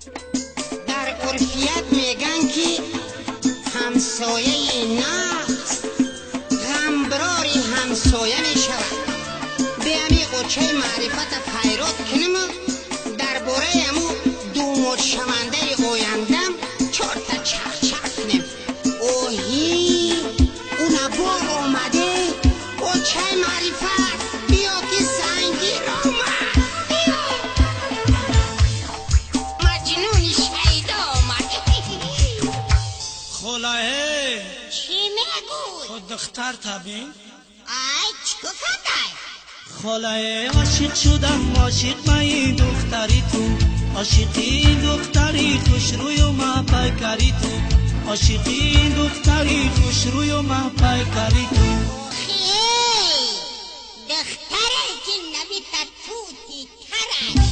Дар урфият меган ки ҳамсояи нағз ғамбирори ҳамсоя мешавад. Биами очаи маърифата файрод кунам, дар бораи аму думодшавандаи ояндам чорта чахчах кунем. Оҳи, уна бор омаде, очаи маърифат, биё ки зангир омад, биё. Маҷнуни шайдо омад. Холае! Чӣ мегӯй? Хо духтар табин. Ай, чӣ кадай? Холае, ошиқ шудам, ошиқ маи духтари ту. Ошиқи духтари хушрӯю маҳпайкари ту. Ошиқи духтари хушрӯю маҳпайкари ту. Охи, духтаре ки навита тути тараш.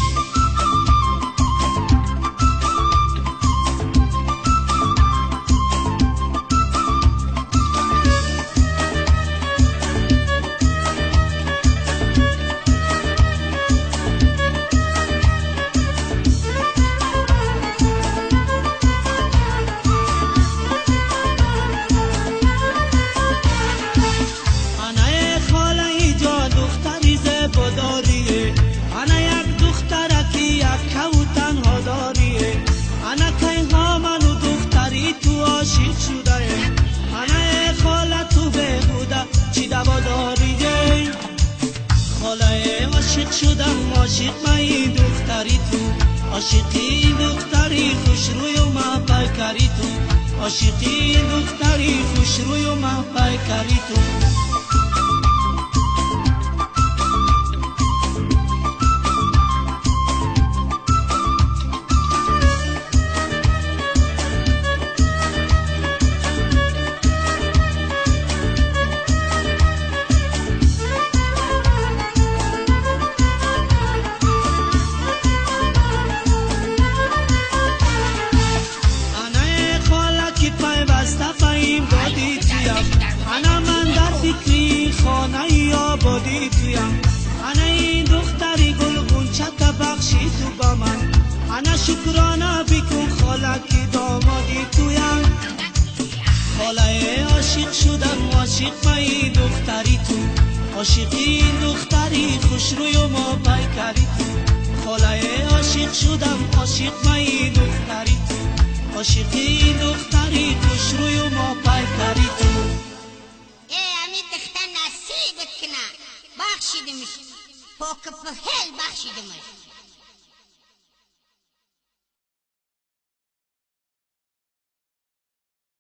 Анае холаи ҷо духтари зебодорие, ана як духтараки яккаву танҳо дорие. Ана кайҳо ману духтари ту ошиқ шудае. Анае хола, ту беҳуда чӣ даво дорие? Холае, ошиқ шудам, ошиқ маи духтари ту. Ошиқи духтари хушрӯю маҳпайкари ту. Ошиқи духтари хушрӯю маҳпайкари ту. Анае хола ки пайваста ба имдоди туям, ана ман дар фикри хонаи ободӣ туям. Ана ин духтари гулғунчата бахши ту ба ман, ана шукрона бикун хола ки домоди туям. Холае, ошиқ шудам, ошиқ маи духтари ту. Ошиқи духтари хушрӯю мопайкари ту. Холае, ошиқ шудам, ошиқ маи духтари ту. Ошиқи духтари хушрӯю мопайкари ту. Э, ами духтар насибат куна. Бахшидимш. Поки пухел бахшидимш.